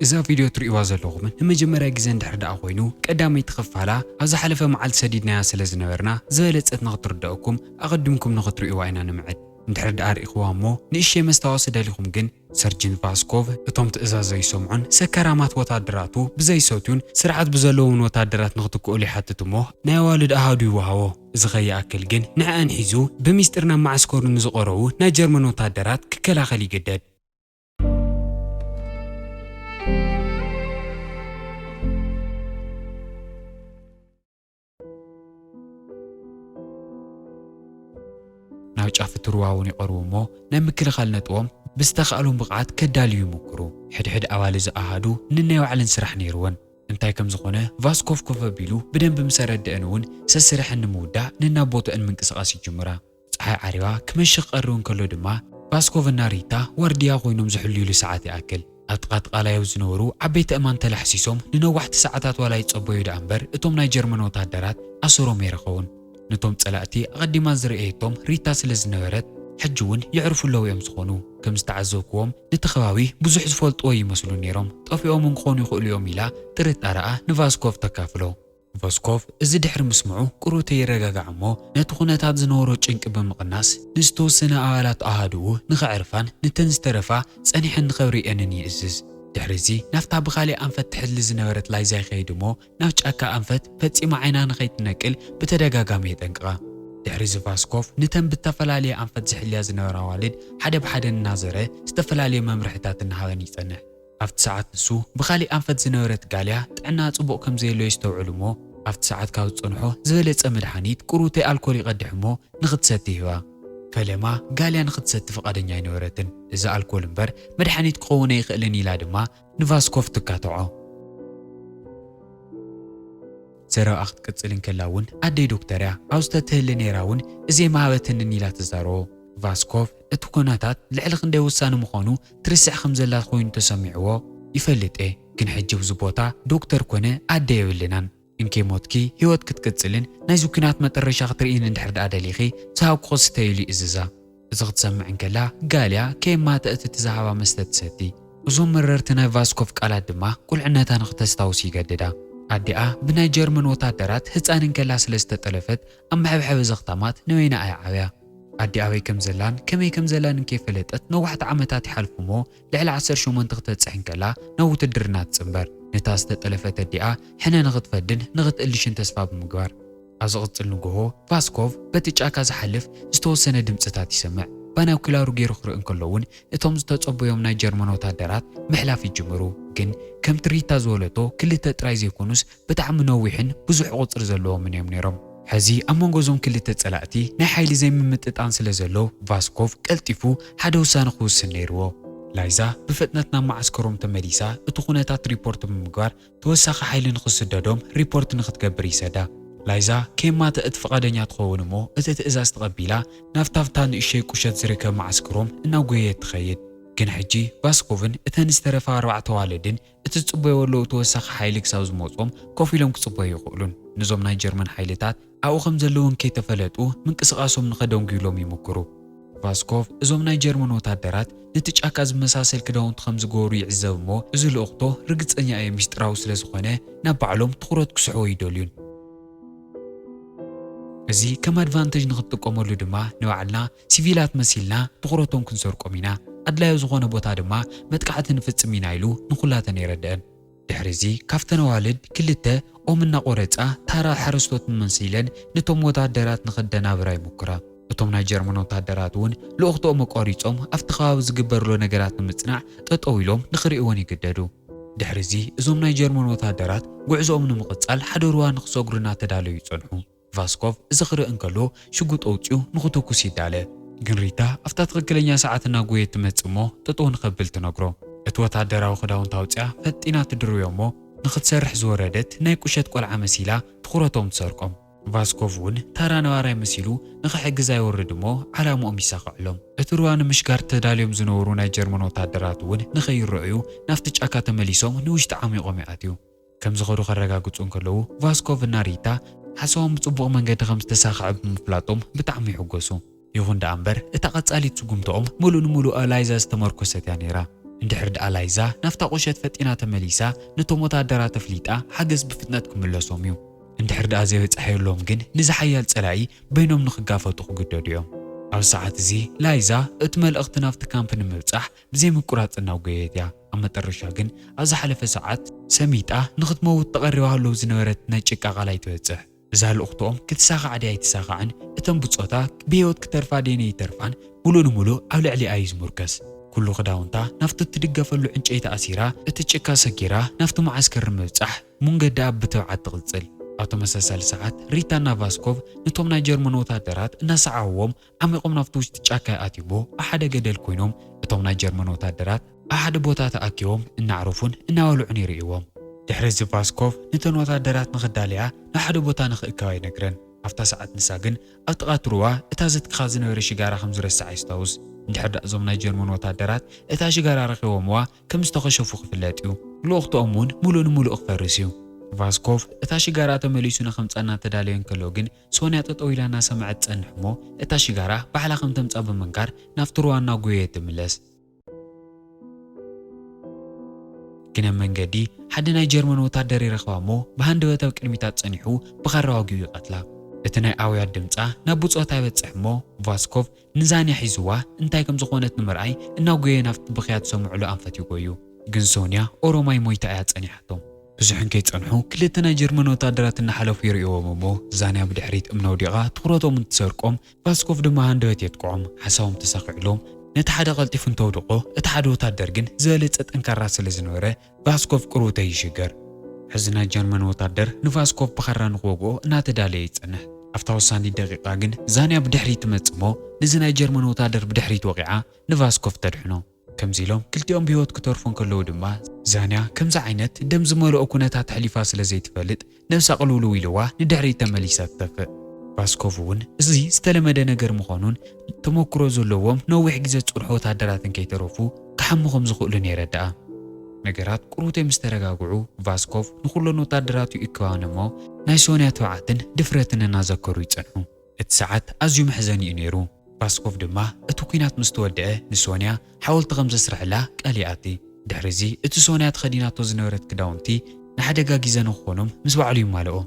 እዛ ቪድዮ ትርእይዋ ዘለኹም ንመጀመርያ ግዜ እንድሕር ደኣ ኮይኑ፣ ቀዳመይቲ ክፋላ ኣብ ዝሓለፈ መዓልቲ ሰዲድናያ ስለ ዝነበርና፣ ዝበለጸት ንኽትርድኣኩም ኣቐዲምኩም ንኽትርእይዋ ኢና ንምዕድ። እንድሕር ደኣ ርኢኽዋ እሞ፣ ንእሽተይ መስታወሲ ደሊኹም ግን፣ ሰርጅንት ቫስኮቭ እቶም ትእዛዝ ዘይሰምዑን ሰካራማት ወታደራቱ ብዘይሰትዩን ስርዓት ብዘለዎምን ወታደራት ንኽትክኡሉ ይሓትት እሞ፣ ናይ ኣዋልድ ኣሃዱ ይወሃቦ። እዚ ከይኣክል ግን፣ ንዕኣን ሒዙ ብሚስጢር ናብ መዓስከሩ ንዝቐረቡ ናይ ጀርመን ወታደራት ክከላኸል ይግደድ። ናብ ጫፍ እቲ ሩባ እውን ይቐርቡ እሞ፣ ናይ ምክልኻል ነጥቦም ብዝተኻእሎም ብቕዓት ከዳልዩ ይምክሩ። ሕድሕድ ኣባል እዚ ኣሃዱ ንናይ ባዕለን ስራሕ ነይርወን። እንታይ ከም ዝኾነ ቫስኮቭ ኮፍ ኣቢሉ ብደንቢ ምስ ኣረድአን እውን፣ ሰስርሐን ንምውዳእ ነናብ ቦትአን ምንቅስቓስ ይጅምራ። ጸሓይ ዓሪባ ክመሽኽ ክቐርብ እንከሎ ድማ፣ ቫስኮቭ እና ሪታ ዋርድያ ኮይኖም ዝሕልዩሉ ሰዓት ይኣክል። ኣብ ጥቓ ጥቓላዮት ዝነበሩ ዓበይቲ ኣእማን ተላሕሲሶም ንነዋሕቲ ሰዓታት ዋላ ይጸበዩ ደኣ እምበር፣ እቶም ናይ ጀርመን ወታደራት ኣሰሮም ኣይረኸቡን። ነቶም ጸላእቲ ኣቐዲማ ዝረኣየቶም ሪታ ስለ ዝነበረት፣ ሕጂ እውን የዕርፉ ኣለዉ እዮም ዝኾኑ። ከም ዝተዓዘብክዎም፣ ነቲ ከባቢ ብዙሕ ዝፈልጥዎ ይመስሉ ነይሮም። ጠፊኦም እውን ክኾኑ ይኽእሉ እዮም ኢላ ጥርጣረኣ ንቫስኮቭ ተካፍሎ። ቫስኮቭ እዚ ድሕሪ ምስምዑ ቁሩብ ተይረጋጋዕ እሞ፣ ነቲ ኩነታት ዝነበሮ ጭንቂ ብምቕናስ፣ ንዝተወሰነ ኣባላት ኣሃዱኡ ንኸዕርፋን ነተን ዝተረፋ ጸኒሐን ንኸብርየንን ይእዝዝ። ድሕሪ እዚ ናብታ ብኻልእ ኣንፈት ትሕሊ ዝነበረት ላይዛ ይኸይድ እሞ፣ ናብ ጫካ ኣንፈት ፈጺማ ዓይና ንኸይትነቅል ብተደጋጋሚ የጠንቅቓ። ድሕሪ እዚ ቫስኮቭ ነተን ብተፈላለየ ኣንፈት ዝሕልያ ዝነበራ ኣዋልድ ሓደ ብሓደ እናዘረ ዝተፈላለየ መምርሕታት እናሃበን ይጸንሕ። ኣብቲ ሰዓት ንሱ ብኻልእ ኣንፈት ዝነበረት ጋልያ ጥዕና ጽቡቕ ከም ዘየሎ የስተውዕል እሞ፣ ኣብቲ ሰዓት ካብ ዝጸንሖ ዝበለጸ መድሃኒት ቁሩተይ ኣልኮል ይቐድሕ እሞ ንኽትሰቲ ይህባ። ፈለማ ጋልያ ንኽትሰቲ ፍቓደኛ ኣይነበረትን። እዚ ኣልኮል እምበር መድሃኒት ክኸውን ኣይኽእልን ኢላ ድማ ንቫስኮቭ ትካትዖ። ዘረባኣ ክትቅጽል እንከላ እውን ኣደይ ዶክተር እያ፣ ኣብዚ ተትህሊ ነይራ እውን እዚ ኣይምሃበትንን ኢላ ትዛረቦ። ቫስኮቭ እቲ ኩነታት ልዕሊ ክንደይ ወሳኒ ምዃኑ ትርስዕ ከም ዘላ ኮይኑ ተሰሚዕዎ፣ ይፈልጥ እየ፣ ግን ሕጂ ኣብዚ ቦታ ዶክተር ኮነ ኣደ የብልናን። እንኬ ሞትኪ ህይወት ክትቅጽልን ናይዚ ኲናት መጠረሻ ክትርእይን እንድሕር ደኣ ደሊኺ፣ ዝሃብኩኺ ስተይ ኢሉ ይእዝዛ። እዚ ክትሰምዕ እንከላ፣ ጋልያ ከየማተአት እቲ ዝሃባ መስተ ትሰቲ። እዞም መረርቲ ናይ ቫስኮቭ ቃላት ድማ ቁልዕነታ ንኽተስታውስ ይገድዳ። ኣዲኣ ብናይ ጀርመን ወታደራት ህጻን እንከላ ስለ ዝተጠለፈት፣ ኣብ መሐብሐቢ ዘኽታማት ንበይና እያ ዓብያ። ኣዲ ኣበይ ከም ዘላን ከመይ ከም ዘላን እንከይፈለጠት ነዋሕቲ ዓመታት ይሓልፉ እሞ፣ ልዕሊ ዓሰርተ ሸሞንተ ክተብጽሕ እንከላ ናብ ውትድርና ትጽንበር። ነታ ዝተጠለፈት ኣዲኣ ሕነ ንኽትፈድን ንኽትእልሽን ተስፋ ብምግባር። ኣብ ዝቕጽል ንግሆ፣ ቫስኮቭ በቲ ጫካ ዝሓልፍ ዝተወሰነ ድምጽታት ይሰምዕ። ባይናኩላሩ ገይሩ ክርኢ እንከሎ እውን፣ እቶም ዝተጸበዮም ናይ ጀርመን ወታደራት ምሕላፍ ይጅምሩ። ግን ከምቲ ሪታ ዝበለቶ፣ ክልተ ጥራይ ዘይኮኑስ፣ ብጣዕሚ ነዊሕን ብዙሕ ቁጽሪ ዘለዎምን እዮም ነይሮም። ሕዚ ኣብ መንጎ እዞም ክልተ ጸላእቲ ናይ ሓይሊ ዘይምምጥጣን ስለ ዘሎ፣ ቫስኮቭ ቀልጢፉ ሓደ ውሳነ ክውስን ነይርዎ። ላይዛ ብፍጥነት ናብ መዓስከሮም ተመሊሳ፣ እቲ ኩነታት ሪፖርት ብምግባር፣ ተወሳኺ ሓይሊ ንኽስደዶም ሪፖርት ንኽትገብር ይሰዳ። ላይዛ ከየማተአት ፍቓደኛ ትኸውን እሞ፣ እቲ ትእዛዝ ተቐቢላ፣ ናብታ ኣብታ ንእሽተይ ቁሸት ዝርከብ መዓስከሮም እናጎየየት ትኸይድ። ግን ሕጂ ቫስኮቭን እተን ዝተረፋ ኣርባዕተ ኣዋልድን፣ እቲ ዝጽበይዎ ዘለዉ ተወሳኺ ሓይሊ ክሳብ ዝመጾም ኮፍ ኢሎም ክጽበዩ ኣይኽእሉን። ነዞም ናይ ጀርመን ሓይልታት ኣብኡ ከም ዘለዉ እንከይተፈለጡ፣ ምንቅስቓሶም ንኸደንጉዩሎም ይምክሩ። ቫስኮቭ እዞም ናይ ጀርመን ወታደራት ነቲ ጫካ ዝመሳሰል ክዳውንቲ ከም ዝገበሩ ይዕዘብ እሞ፣ እዚ ልኡኽቶ ርግጸኛ እየ፣ ምስጢራዊ ስለ ዝኾነ፣ ናብ ባዕሎም ትኹረት ክስሕቦ ኣይደልዩን። እዚ ከም ኣድቫንተጅ ንኽትጥቀመሉ ድማ፣ ንባዕልና ሲቪላት መሲልና ትኹረቶም ክንሰርቆም ኢና። ኣድላዩ ዝኾነ ቦታ ድማ መጥቃዕቲ ንፍጽም ኢና፣ ኢሉ ንኹላተን የረድአን። ድሕሪ እዚ ካብተን ኣዋልድ ክልተ ኦም እናቖረጻ፣ ታራ ሓረስቶት መሲለን ነቶም ወታደራት ንኸደናብራ ይሙክራ። እቶም ናይ ጀርመን ወታደራት እውን ልኡኽቶኦም ኣቋሪጾም ኣብቲ ከባቢ ዝግበር ዘሎ ነገራት ንምጽናዕ ጠጠው ኢሎም ንኽርእይወን ይግደዱ። ድሕሪ እዚ እዞም ናይ ጀርመን ወታደራት ጉዕዞኦም ንምቕጻል ሓደ ሩባ ንኽሰግሩ እናተዳለዉ ይጸንሑ። ቫስኮቭ እዚ ክርኢ እንከሎ ሽጉጥ ኣውጺኡ ንኽትኩስ ይዳለ። ግን ሪታ ኣብታ ትኽክለኛ ሰዓት እናጎየት ትመጽእ እሞ ጠጠው ንኸብል ትነግሮ። እቲ ወታደራዊ ክዳውንቲ ኣውጺኣ ፈጢና ትድርብዮ እሞ ንኽትሰርሕ ዝወረደት ናይ ቁሸት ቆልዓ መሲላ ትኹረቶም ትሰርቆም። ቫስኮቭ እውን ተራ ነባራይ መሲሉ ንኽሕግዛ ይወርድ እሞ ዓላምኦም ይሳኽዐሎም። እቲ ሩባ ንምሽጋር ተዳልዮም ዝነበሩ ናይ ጀርመን ወታደራት እውን ንኸይረኣዩ ናብቲ ጫካ ተመሊሶም ንውሽጢ ዓሚቖም ይኣትዩ። ከም ዝኸዱ ከረጋግጹ እንከለዉ፣ ቫስኮቭ እና ሪታ ሓሳቦም ብጽቡቕ መንገዲ ከም ዝተሳኽዐ ብምፍላጦም ብጣዕሚ ይሕጎሱ። ይኹን ደኣ እምበር፣ እታ ቀጻሊት ስጉምትኦም ምሉእ ንምሉእ ኣብ ላይዛ ዝተመርኮሰት እያ ነይራ። እንድሕር ደኣ ላይዛ ናብታ ቁሸት ፈጢና ተመሊሳ፣ ነቶም ወታደራት ኣፍሊጣ ሓገዝ ብፍጥነት ክምለሶም እዩ። እንድሕር ደኣ ዘይበጻሕየሎም ግን፣ ነዚ ሓያል ጸላኢ በይኖም ንኽጋፈጡ ክግደዱ እዮም። ኣብ ሰዓት እዚ ላይዛ እቲ መልእኽቲ ናብቲ ካምፕ ንምብጻሕ ብዘይ ምቁራጽ እናጎየየት እያ። ኣብ መጠረሻ ግን፣ ኣብ ዝሓለፈ ሰዓት ሰሚጣ ንኽትመውት ተቐሪባ ኣለዉ ዝነበረት ናይ ጭቃ ቃላይ ትበጽሕ። እዛ ልእኽትኦም ክትሳኻዕ ድያ ኣይትሳኻዕን፣ እተን ብጾታ ብህይወት ክተርፋ ድየን ኣይተርፋን፣ ሙሉእ ንሙሉእ ኣብ ልዕሊኣ እዩ ዝምርከስ። ኩሉ ክዳውንታ ናብቲ እትድገፈሉ ዕንጨይቲ ኣሲራ፣ እቲ ጭቃ ሰጊራ ናብቲ መዓስከር ንምብጻሕ መንገዳ ብትብዓት ትቕጽል። ኣብ ተመሳሳሊ ሰዓት፣ ሪታና ቫስኮቭ ነቶም ናይ ጀርመን ወታደራት እናሰዓብዎም ዓሚቖም ናብቲ ውሽጢ ጫካ ይኣትዩ'ሞ፣ ኣብ ሓደ ገደል ኮይኖም እቶም ናይ ጀርመን ወታደራት ኣብ ሓደ ቦታ ተኣኪቦም እናዕረፉን እናበልዑን ይርእይዎም። ድሕሪ እዚ ቫስኮቭ ነተን ወታደራት ንኽዳለያ ናብ ሓደ ቦታ ንኽእከባ ይነግረን። ኣብታ ሰዓት ንሳ ግን ኣብ ጥቓ እቲ ሩባ እታ ዘትክኻ ዝነበረ ሽጋራ ከም ዝረስዓ የስታውስ። እንድሕር ደኣ እዞም ናይ ጀርመን ወታደራት እታ ሽጋራ ረኺቦምዋ ከም ዝተኸሸፉ ክፍለጥ እዩ። ልእኽትኦም እውን ሙሉእ ንሙሉእ ክፈርስ እዩ። ቫስኮቭ እታ ሽጋራ ተመሊሱ ንኸምጽኣ እናተዳለየ እንከሎ ግን ሶንያ ጠጠው ኢላ እናሰምዐት ትጸንሕ እሞ እታ ሽጋራ ባዕላ ከም ተምጽኣ ብምንጋር ናብቲ ሩባ እናጎየየት ትምለስ። ግን ኣብ መንገዲ ሓደ ናይ ጀርመን ወታደር ይረኽባ እሞ ብሃንደበት ኣብ ቅድሚታ ጸኒሑ ብኻራ ዋጊኡ ይቐትላ። እቲ ናይ ኣውያት ድምጻ ናብ ብጾታ ይበጽሕ እሞ ቫስኮቭ ንዛንያ ሒዝዋ እንታይ ከም ዝኾነት ንምርኣይ እናጎየ ናብቲ ብኽያት ዝሰምዕሉ ኣንፈት ይጎዩ። ግን ሶንያ ኦሮማይ ሞይታ እያ ጸኒሓቶም። ብዙሕ እንከይጸንሑ ክልተ ናይ ጀርመን ወታደራት እናሓለፉ ይርእይዎም እሞ ዛንያ ብድሕሪት እምነ ወዲቓ ትኹረቶም እንትሰርቆም ቫስኮቭ ድማ ሃንደበት የጥቅዖም። ሓሳቦም ተሳኺዕሎም ነቲ ሓደ ቀልጢፉ እንተውድቆ እቲ ሓደ ወታደር ግን ዝበለጸ ጠንካራ ስለ ዝነበረ ቫስኮቭ ቅሩቡ ተይሽገር። ሕዚ ናይ ጀርመን ወታደር ንቫስኮቭ ብኻራ ንክወግኦ እናተዳለየ ይጸንሕ። ኣብታ ወሳኒት ደቂቓ ግን ዛንያ ብድሕሪት ትመጽእ እሞ ነዚ ናይ ጀርመን ወታደር ብድሕሪት ወቒዓ ንቫስኮቭ ተድሕኖ። ከምዚ ኢሎም ክልቲኦም ብህይወት ክተርፉ እንከለዉ ድማ ዛንያ ከምዚ ዓይነት ደም ዝመልኦ ኩነታት ኣሕሊፋ ስለ ዘይትፈልጥ ነብሳ ቅልውልው ኢልዋ ንድሕሪት ተመሊሳ ትጠፍእ። ቫስኮቭ እውን እዚ ዝተለመደ ነገር ምዃኑን ተመክሮ ዘለዎም ነዊሕ ግዜ ዝጸንሑ ወታደራትን ከይተረፉ ክሓሙ ከም ዝኽእሉን የረድኣ። ነገራት ቅሩተይ ምስ ተረጋግዑ ቫስኮቭ ንኹለን ወታደራቱ ይእክባን እሞ ናይ ሶንያ ትብዓትን ድፍረትን እናዘከሩ ይጸንሑ። እቲ ሰዓት ኣዝዩ መሕዘኒ እዩ ነይሩ። ቫስኮቭ ድማ እቲ ኲናት ምስ ተወድአ ንሶንያ ሓወልቲ ከም ዘስርሐላ ቃል ይኣቲ። ድሕሪ እዚ እቲ ሶንያ ተኸዲናቶ ዝነበረት ክዳውንቲ ንሓደጋ ግዜ ንክኾኖም ምስ ባዕሉ ይማልኦ።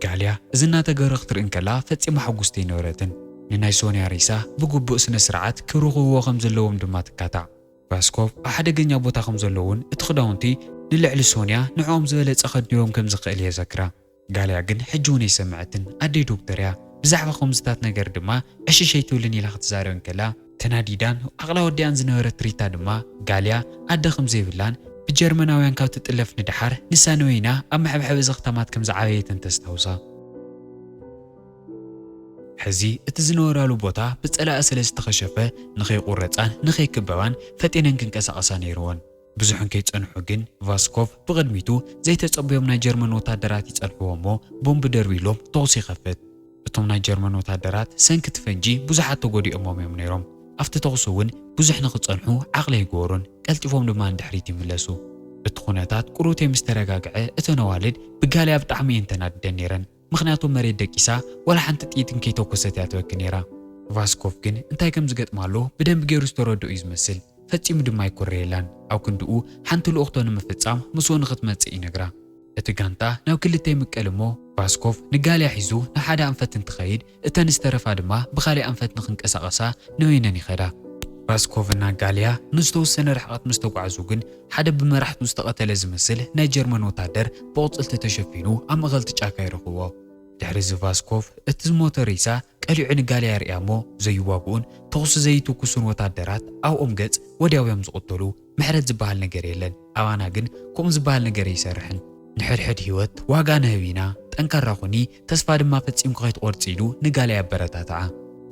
ጋልያ እዚ እናተገበረ ክትርኢ እንከላ ፈጺማ ሕጉስቲ ኣይነበረትን። ንናይ ሶንያ ሬሳ ብግቡእ ስነ ስርዓት ክብሪ ክህብዎ ከም ዘለዎም ድማ ትካታዕ። ቫስኮቭ ኣብ ሓደገኛ ቦታ ከም ዘለውን እቲ ክዳውንቲ ንልዕሊ ሶንያ ንዕኦም ዝበለጸ ከድንዮም ከም ዝኽእል የዘክራ። ጋልያ ግን ሕጂ እውን ኣይሰምዐትን። ኣደይ ዶክተር እያ። ብዛዕባ ከምዚታት ነገር ድማ ዕሽሽ ኣይትብልን ኢላ ክትዛረብ እንከላ ተናዲዳን ዓቕላ ወዲኣን ዝነበረት ሪታ ድማ ጋልያ ኣደ ከም ዘይብላን ብጀርመናውያን ካብ ትጥለፍ ንደሓር ንሳ ንበይና ኣብ መሐብሐቢ እዚ ከተማት ከም ዝዓበየትን ተስታውሳ። ሕዚ እቲ ዝነበራሉ ቦታ ብጸላኢ ስለ ዝተኸሸፈ ንኸይቁረጻን ንኸይክበባን ፈጢነን ክንቀሳቐሳ ነይርወን። ብዙሕ እንከይጸንሑ ግን ቫስኮቭ ብቕድሚቱ ዘይተጸበዮም ናይ ጀርመን ወታደራት ይጸድፍዎ እሞ ቦምብ ደርቢሎም ተኹሲ ይኸፍት። እቶም ናይ ጀርመን ወታደራት ሰንኪ እቲ ፈንጂ ብዙሓት ተጎዲኦሞም እዮም ነይሮም። ኣብቲ ተኹሲ እውን ብዙሕ ንኽጸንሑ ዓቕሊ ኣይገበሩን፣ ቀልጢፎም ድማ ንድሕሪት ይምለሱ። እቲ ኩነታት ቅሩተይ ምስ ተረጋግዐ እተን ኣዋልድ ብጋልያ ብጣዕሚ እየን ተናድደን ነይረን። ምኽንያቱ መሬት ደቂሳ ዋላ ሓንቲ ጥይት እንከይተኮሰት እያ ትበኪ ነይራ። ቫስኮቭ ግን እንታይ ከም ዝገጥማ ኣሎ ብደንቢ ገይሩ ዝተረድኦ እዩ ዝመስል። ፈጺሙ ድማ ኣይኮረየላን። ኣብ ክንድኡ ሓንቲ ልኡኽቶ ንምፍጻም ምስኡ ንኽትመጽእ ይነግራ። እቲ ጋንታ ናብ ክልተ ይምቀል እሞ ቫስኮቭ ንጋልያ ሒዙ ንሓደ ኣንፈት እንትኸይድ እተን ዝተረፋ ድማ ብኻልእ ኣንፈት ንኽንቀሳቐሳ ንበይነን ይኸዳ። ቫስኮቭ እና ጋልያ ንዝተወሰነ ርሕቐት ምስ ተጓዕዙ ግን ሓደ ብመራሕቱ ዝተቐተለ ዝመስል ናይ ጀርመን ወታደር ብቕጽልቲ ተሸፊኑ ኣብ ማእኸል እቲ ጫካ ይረኽብዎ። ድሕሪ እዚ ቫስኮቭ እቲ ዝሞተ ሬሳ ቀሊዑ ንጋልያ የርእያ እሞ ዘይዋግኡን ተኹሲ ዘይትኩሱን ወታደራት ኣብኦም ገጽ ወዲያው እዮም ዝቕተሉ። ምሕረት ዝበሃል ነገር የለን። ኣባና ግን ከምኡ ዝበሃል ነገር ኣይሰርሕን። ንሕድሕድ ህይወት ዋጋ ንህብ ኢና። ጠንካራ ኩኒ፣ ተስፋ ድማ ፈጺምኪ ከይትቖርጺ ኢሉ ንጋልያ ኣበረታትዓ።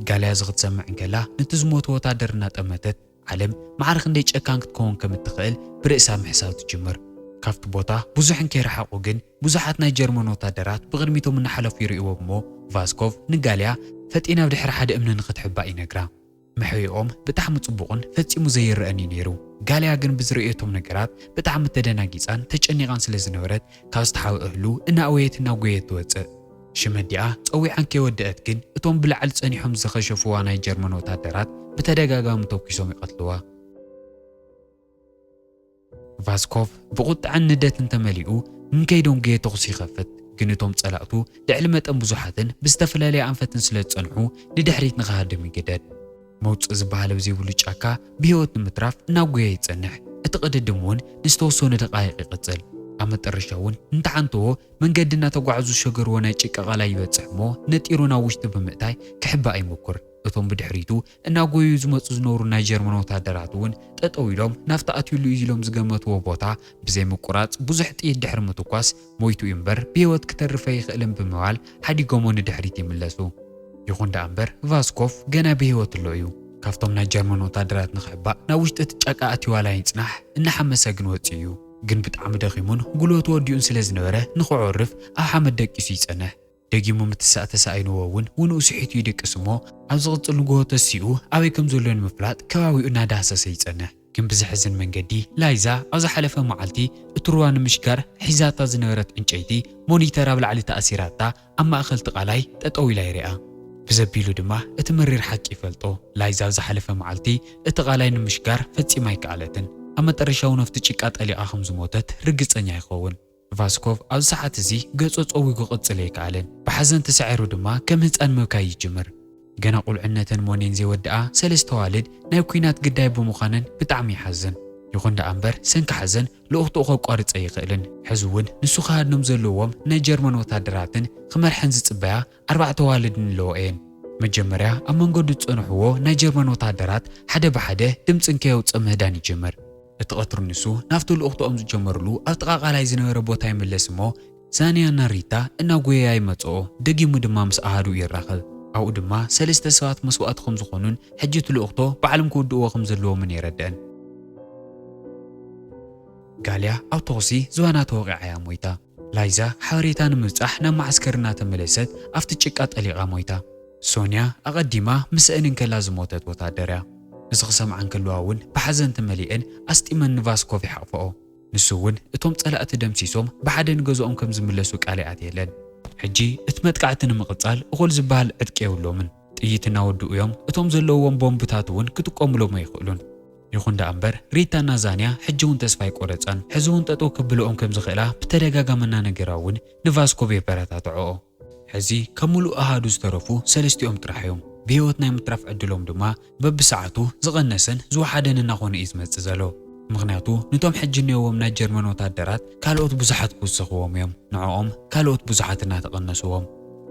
ጋልያ እዚ ክትሰምዕ እንከላ ነቲ ዝሞተ ወታደር እናጠመተት ዓለም ማዕረ ክንደይ ጨካን ክትከውን ከም እትኽእል ብርእሳ ምሕሳብ ትጅምር። ካብቲ ቦታ ብዙሕ እንከይረሓቑ ግን ብዙሓት ናይ ጀርመን ወታደራት ብቕድሚቶም እናሓለፉ ይርእይዎም እሞ ቫስኮቭ ንጋልያ ፈጢና ኣብ ድሕሪ ሓደ እምኒ ንኽትሕባእ ይነግራ። መሕብኦም ብጣዕሚ ጽቡቕን ፈጺሙ ዘይረኣን እዩ ነይሩ። ጋልያ ግን ብዝርእየቶም ነገራት ብጣዕሚ ተደናጊጻን ተጨኒቓን ስለ ዝነበረት ካብ ዝተሓብአ እህሉ እናእወየት እናጎየት ትወጽእ። ሽም ኣዲኣ ጸዊዓ እንከይወደአት ግን እቶም ብላዕሊ ጸኒሖም ዝኸሸፍዋ ናይ ጀርመን ወታደራት ብተደጋጋሚ ተኩሶም ይቐትልዋ። ቫስኮቭ ብቑጥዐን ንደትን ተመሊኡ፣ እንከይደንጎየ ተኹሲ ይኸፍት። ግን እቶም ጸላእቱ ልዕሊ መጠን ብዙሓትን ብዝተፈላለየ ኣንፈትን ስለ ዝጸንሑ፣ ንድሕሪት ንኽሃድም ይግደድ። መውጽእ ዝበሃል ኣብ ዘይብሉ ጫካ ብህይወት ንምትራፍ እናጎየ ይጸንሕ። እቲ ቅድድም እውን ንዝተወሰኑ ደቓይቕ ይቕጽል። ኣብ መጠረሻ እውን እንተሓንተዎ፣ መንገዲ እናተጓዕዙ ዝሸገርዎ ናይ ጭቃ ቃላይ ይበጽሕ እሞ፣ ነጢሩ ናብ ውሽጢ ብምእታይ ክሕባእ ይምኩር። እቶም ብድሕሪቱ እናጎዩ ዝመጹ ዝነበሩ ናይ ጀርመን ወታደራት እውን ጠጠው ኢሎም ናብቲ ኣትዩሉ እዩ ኢሎም ዝገመትዎ ቦታ ብዘይ ምቁራጽ ብዙሕ ጥይት ድሕሪ ምትኳስ፣ ሞይቱ እዩ እምበር ብህይወት ክተርፍ ኣይኽእልን ብምባል ሓዲጎሞ ንድሕሪት ይምለሱ። ይኹን ደኣ እምበር ቫስኮቭ ገና ብህይወት ኣሎ እዩ። ካብቶም ናይ ጀርመን ወታደራት ንኽሕባእ ናብ ውሽጢ እቲ ጫካ ኣትዩ ዋላ ይጽናሕ፣ እናሓመሰ ግን ወጺኡ እዩ። ግን ብጣዕሚ ደኺሙን ጉልበቱ ወዲኡን ስለ ዝነበረ ንኽዕርፍ ኣብ ሓመድ ደቂሱ ይጸንሕ። ደጊሙ ምትሳእ ተሳኢንዎ እውን ውንኡ ስሒቱ ይድቅስ እሞ፣ ኣብ ዝቕጽል ንግሆ ተሲኡ ኣበይ ከም ዘሎ ንምፍላጥ ከባቢኡ እናዳህሰሰ ይጸንሕ። ግን ብዘሕዝን መንገዲ ላይዛ ኣብ ዝሓለፈ መዓልቲ እቲ ሩባ ንምሽጋር ሒዛታ ዝነበረት ዕንጨይቲ ሞኒተር ኣብ ላዕሊ ተኣሲራታ ኣብ ማእከል እቲ ቃላይ ጠጠው ኢላ ይሪኣ። ብዘቢሉ ድማ እቲ መሪር ሓቂ ይፈልጦ። ላይዛ ኣብ ዝሓለፈ መዓልቲ እቲ ቃላይ ንምሽጋር ፈጺማ ኣይከኣለትን። ኣብ መጠረሻ እውን ኣብቲ ጭቃ ጠሊቓ ከም ዝሞተት ርግጸኛ ይኸውን። ቫስኮቭ ኣብዚ ሰዓት እዚ ገጹ ጸዊጉ ክቕጽል ኣይከኣለን። ብሓዘን ተሳዒሩ ድማ ከም ህጻን ምብካይ ይጅምር። ገና ቁልዕነተን ሞኔን ዘይወድኣ ሰለስተ ኣዋልድ ናይ ኲናት ግዳይ ብምዃነን ብጣዕሚ ይሓዝን። ይኹን ደኣ እምበር ሰንኪ ሓዘን ልኡኽትኡ ከቋርጽ ኣይኽእልን። ሕዚ እውን ንሱ ክሃድኖም ዘለዎም ናይ ጀርመን ወታደራትን ክመርሐን ዝጽበያ ኣርባዕተ ኣዋልድን ኣለዎ እየን። መጀመርያ ኣብ መንገዱ ዝጸንሕዎ ናይ ጀርመን ወታደራት ሓደ ብሓደ ድምጺ እንከየውጽእ ምህዳን ይጅምር። እቲ ቀትሪ ንሱ ናብቲ ልኡኽትኦም ዝጀመርሉ ኣብ ጥቓ ቃላይ ዝነበረ ቦታ ይምለስ እሞ፣ ዛንያ እና ሪታ እናጎየያ ይመጽኦ፣ ደጊሙ ድማ ምስ ኣሃዱ ይራኸብ። ኣብኡ ድማ ሰለስተ ሰባት መስዋእቲ ከም ዝኾኑን ሕጂ እቲ ልኡኽቶ ባዕሎም ክውድእዎ ከም ዘለዎምን የረድአን። ጋልያ ኣብ ተኹሲ ዝባና ተወቒዓ እያ ሞይታ። ላይዛ ሓበሬታ ንምብጻሕ ናብ መዓስከር እናተመለሰት ኣብቲ ጭቃ ጠሊቓ ሞይታ። ሶንያ ኣቐዲማ ምስአን እንከላ ዝሞተት ወታደር እያ። እዚ ክሰምዓ እንከለዋ እውን ብሓዘን ተመሊአን ኣስጢመን ንቫስኮቭ ይሓቕፈኦ። ንሱ እውን እቶም ጸላእቲ ደምሲሶም ብሓደ ንገዝኦም ከም ዝምለሱ ቃል ይኣትየለን። ሕጂ እቲ መጥቃዕቲ ንምቕጻል እኹል ዝበሃል ዕጥቂ የብሎምን። ጥይት እናወድኡ እዮም፣ እቶም ዘለውዎም ቦምብታት እውን ክጥቀሙሎም ኣይኽእሉን። ይኹን ደኣ እምበር ሪታና ዛንያ ሕጂ እውን ተስፋ ኣይቆረጻን። ሕዚ እውን ጠጠው ከብልኦም ከም ዝኽእላ ብተደጋጋሚ እናነገራ እውን ንቫስኮቭ የበረታትዕኦ። ሕዚ ካብ ምሉእ ኣሃዱ ዝተረፉ ሰለስቲኦም ጥራሕ እዮም። ብህይወት ናይ ምትራፍ ዕድሎም ድማ በብሰዓቱ ዝቐነሰን ዝወሓደን እናኾነ እዩ ዝመጽእ ዘሎ። ምኽንያቱ ንቶም ሕጂ እኒኦዎም ናይ ጀርመን ወታደራት ካልኦት ብዙሓት ክውሰኽዎም እዮም። ንዕኦም ካልኦት ብዙሓት እናተቐነስዎም።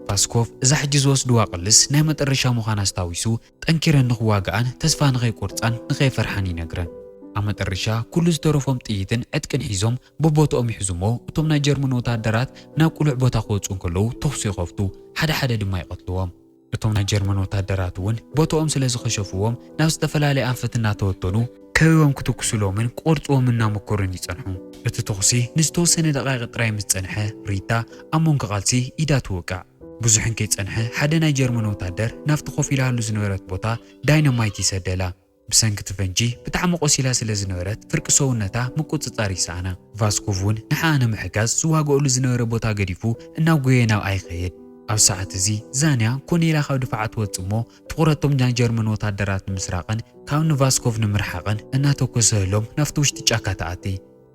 ቫስኮቭ እዛ ሕጂ ዝወስድዋ ቅልስ ናይ መጠረሻ ምዃና ኣስታዊሱ፣ ጠንኪረን ንኽዋግኣን ተስፋ ንኸይቆርጻን ንኸይፈርሓን ይነግረን። ኣብ መጠረሻ ኩሉ ዝተረፎም ጥይትን ዕጥቅን ሒዞም በቦትኦም ይሕዙ እሞ፣ እቶም ናይ ጀርመን ወታደራት ናብ ቅሉዕ ቦታ ክወጹ እንከለዉ ተኹሲ ይኸፍቱ፣ ሓደ ሓደ ድማ ይቐትልዎም። እቶም ናይ ጀርመን ወታደራት እውን ቦትኦም ስለ ዝኸሸፍዎም ናብ ዝተፈላለየ ኣንፈት እናተወተኑ ከቢቦም ክትኩሱሎምን ክቆርጽዎም እናመከሩን ይጸንሑ። እቲ ተኹሲ ንዝተወሰነ ደቓይቕ ጥራይ ምስ ጸንሐ፣ ሪታ ኣብ መንጎ ቃልሲ ኢዳ ትውቃዕ። ብዙሕ እንከይጸንሐ ሓደ ናይ ጀርመን ወታደር ናብቲ ኮፍ ኢላሉ ዝነበረት ቦታ ዳይናማይት ይሰደላ። ብሰንኪ እቲ ፈንጂ ብጣዕሚ ቆሲላ ስለ ዝነበረት ፍርቂ ሰውነታ ምቁጽጻር ይሰኣና። ቫስኮቭ እውን ንሓኣ ንምሕጋዝ ዝዋግኦሉ ዝነበረ ቦታ ገዲፉ እናጎየ ናብኣ ይኸይድ። ኣብ ሰዓት እዚ ዛንያ ኮኔላ ካብ ድፋዓ ትወጽእ እሞ ትኹረቶም ናይ ጀርመን ወታደራት ንምስራቕን ካብ ንቫስኮቭ ንምርሓቕን እናተኮሰ ህሎም ናብቲ ውሽጢ ጫካ ትኣቲ።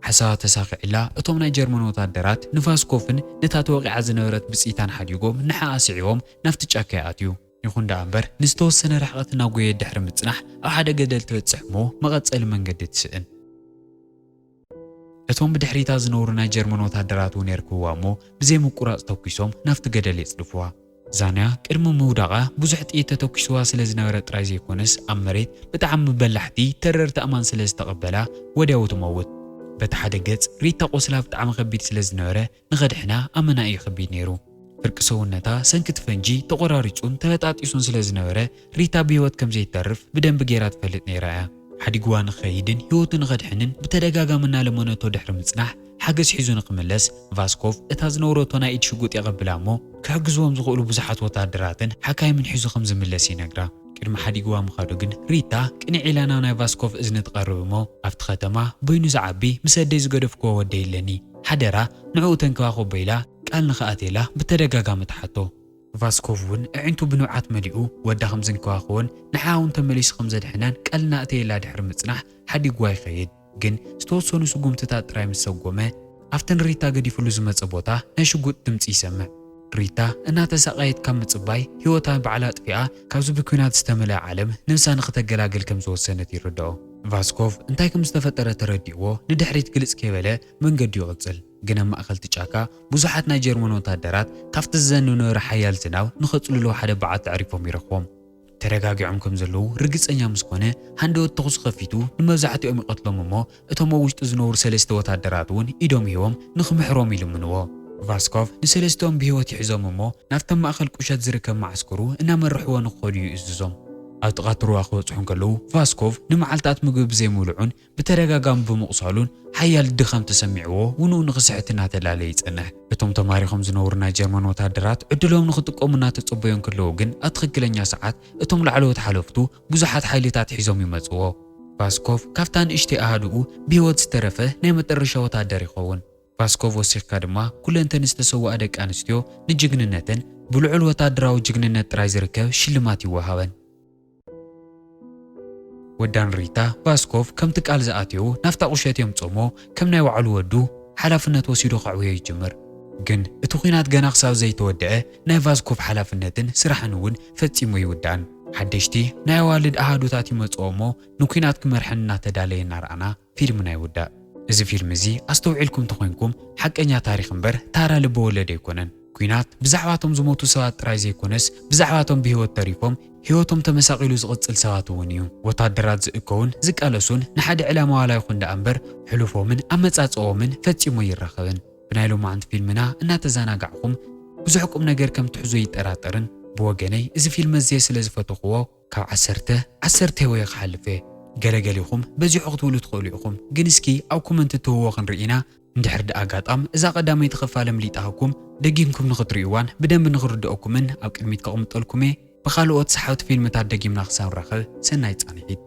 ሓሳባ ተሳኺዕላ እቶም ናይ ጀርመን ወታደራት ንቫስኮቭን ነታ ተወቒዓ ዝነበረት ብጽኢታን ሓዲጎም ንሓኣ ስዒቦም ናብቲ ጫካ ይኣትዩ። ይኹን ደኣ እምበር ንዝተወሰነ ርሕቐት እናጎየት ድሕሪ ምጽናሕ ኣብ ሓደ ገደል ትበጽሕ እሞ መቐጸሊ መንገዲ ትስእን። እቶም ብድሕሪታ ዝነብሩ ናይ ጀርመን ወታደራት እውን የርክብዋ እሞ ብዘይ ምቁራጽ ተኲሶም ናብቲ ገደል የጽድፍዋ። ዛንያ ቅድሚ ምውዳቓ ብዙሕ ጥይት ተተኲስዋ ስለ ዝነበረ ጥራይ ዘይኮነስ ኣብ መሬት ብጣዕሚ በላሕቲ ተረርቲ ኣእማን ስለ ዝተቐበላ ወዲያው ትመውት። በቲ ሓደ ገጽ ሪታ ቆስላ ብጣዕሚ ከቢድ ስለ ዝነበረ ንኸድሕና ኣመና እዩ ከቢድ ነይሩ። ፍርቂ ሰውነታ ሰንኪ እቲ ፈንጂ ተቖራሪጹን ተበጣጢሱን ስለ ዝነበረ ሪታ ብህይወት ከም ዘይተርፍ ብደንቢ ገይራ ትፈልጥ ነይራ እያ። ሓዲግዋ ንኽኸይድን ህይወቱ ንኸድሕንን ብተደጋጋሚ እናለመነቶ ድሕሪ ምጽናሕ ሓገዝ ሒዙ ንኽምለስ ቫስኮቭ እታ ዝነውረቶ ናይ ኢድ ሽጉጥ የቐብላ እሞ ክሕግዝዎም ዝኽእሉ ብዙሓት ወታደራትን ሓካይምን ሒዙ ከም ዝምለስ ይነግራ። ቅድሚ ሓዲግዋ ምኻዱ ግን ሪታ ቅንዕ ኢላ ናብ ናይ ቫስኮቭ እዝኒ ትቐርብ እሞ ኣብቲ ከተማ በይኑ ዝዓቢ ምስ ኣደይ ዝገደፍክዎ ወደይ ኣለኒ፣ ሓደራ ንዕኡ ተንከባኸቦ ኢላ ቃል ንኽኣትየላ ብተደጋጋሚ ትሓቶ። ቫስኮቭ እውን ኣዒንቱ ብንብዓት መሊኡ ወዳ ከም ዝንከባኸቦን ንሓ እውን ተመሊሱ ከም ዘድሕናን ቃል እናእተየላ ድሕሪ ምጽናሕ ሓዲግዋ ይኸይድ። ግን ዝተወሰኑ ስጉምትታት ጥራይ ምስ ሰጎመ፣ ኣብቲ ንሪታ ገዲፍሉ ዝመጸ ቦታ ናይ ሽጉጥ ድምጺ ይሰምዕ። ሪታ እናተሳቐየት ካብ ምጽባይ ህይወታ ባዕላ ኣጥፊኣ ካብዚ ብኲናት ዝተመልአ ዓለም ነብሳ ንኽተገላግል ከም ዝወሰነት ይርድኦ። ቫስኮቭ እንታይ ከም ዝተፈጠረ ተረዲእዎ ንድሕሪት ግልጽ ከይበለ መንገዱ ይቕጽል። ግን ኣብ ማእከል እቲ ጫካ ብዙሓት ናይ ጀርመን ወታደራት ካብቲ ዝዘንብ ዝነበረ ሓያል ዝናብ ንኸጽልሉ ሓደ በዓቲ ኣዕሪፎም ይረኽቦም። ተረጋጊዖም ከም ዘለዉ ርግጸኛ ምስ ኮነ፣ ሃንደበት ተኹሲ ከፊቱ ንመብዛሕትኦም ይቐትሎም እሞ፣ እቶም ኣብ ውሽጢ ዝነብሩ ሰለስተ ወታደራት እውን ኢዶም ሂቦም ንኽምሕሮም ይልምንዎ። ቫስኮቭ ንሰለስቲኦም ብህይወት ይሕዞም እሞ፣ ናብቲ ኣብ ማእከል ቁሸት ዝርከብ መዓስከሩ እናመርሕዎ ንኽኸዱ ይእዝዞም። ኣብ ጥቓ ትሩዋ ክበጽሑ እንከለዉ፣ ቫስኮቭ ንመዓልታት ምግቢ ብዘይምብልዑን ብተደጋጋሚ ብምቑሳሉን ሓያል ድኻም ተሰሚዕዎ፣ ውንኡ ንኽስሕት እናተላለየ ይጸንሕ። እቶም ተማሪኾም ዝነብሩ ናይ ጀርመን ወታደራት ዕድሎም ንኽጥቀሙ እናተጸበዩ እንከለዉ ግን፣ ኣብ ትኽክለኛ ሰዓት እቶም ላዕለዎት ሓለፍቱ ብዙሓት ሓይልታት ሒዞም ይመጽዎ። ቫስኮቭ ካብታ ንእሽተይ ኣሃዱኡ ብህይወት ዝተረፈ ናይ መጠረሻ ወታደር ይኸውን። ቫስኮቭ ወሲኽካ ድማ ኩለንተን ዝተሰውኣ ደቂ ኣንስትዮ ንጅግንነተን ብልዑል ወታደራዊ ጅግንነት ጥራይ ዝርከብ ሽልማት ይወሃበን። ወዳን ሪታ ቫስኮቭ ከምቲ ቃል ዝኣትዮ ናብታ ቁሸት የምጽኦሞ ከም ናይ ባዕሉ ወዱ ሓላፍነት ወሲዱ ከዕውዮ ይጅምር። ግን እቲ ኲናት ገና ክሳብ ዘይተወደአ ናይ ቫስኮቭ ሓላፍነትን ስራሕን እውን ፈጺሙ ይውዳእን። ሓደሽቲ ናይ ኣዋልድ ኣሃዱታት ይመጽኦሞ ንኲናት ክመርሐን እናተዳለየ እናረኣና ፊልምና ይውዳእ። እዚ ፊልም እዚ ኣስተውዒልኩም እንተኾይንኩም ሓቀኛ ታሪኽ እምበር ታራ ልበወለድ ኣይኮነን። ኲናት ብዛዕባቶም ዝሞቱ ሰባት ጥራይ ዘይኮነስ ብዛዕባቶም ብህይወት ተሪፎም ህይወቶም ተመሳቒሉ ዝቕጽል ሰባት እውን እዩ። ወታደራት ዝእከቡን ዝቃለሱን ንሓደ ዕላማ ዋላ ይኹን ደኣ እምበር ሕሉፎምን ኣመጻጽኦምን ፈጺሙ ይራኸብን። ብናይ ሎማዓንቲ ፊልምና እናተዘናጋዕኹም ብዙሕ ቁም ነገር ከም ትሕዙ ይጠራጠርን። ብወገነይ እዚ ፊልም ኣዝየ ስለ ዝፈተኹዎ ካብ ዓሰርተ፣ ዓሰርተ ወይ ክሓልፍ እየ። ገለገሊኹም በዚሑ ክትብሉ ትኽእሉ ኢኹም፣ ግን እስኪ ኣብ ኮመንት እትህብዎ ክንርኢ ኢና። እንድሕር ደኣ ኣጋጣም እዛ ቀዳመይቲ ክፋል ኣምሊጣሃኩም ደጊምኩም ንኽትርእይዋን ብደንቢ ንኽርድኦኩምን ኣብ ቅድሚት ከቕምጠልኩም እየ። ብኻልኦት ሰሓብቲ ፊልምታት ደጊምና ክሳብ ንራኸብ ሰናይ ጻንሒት።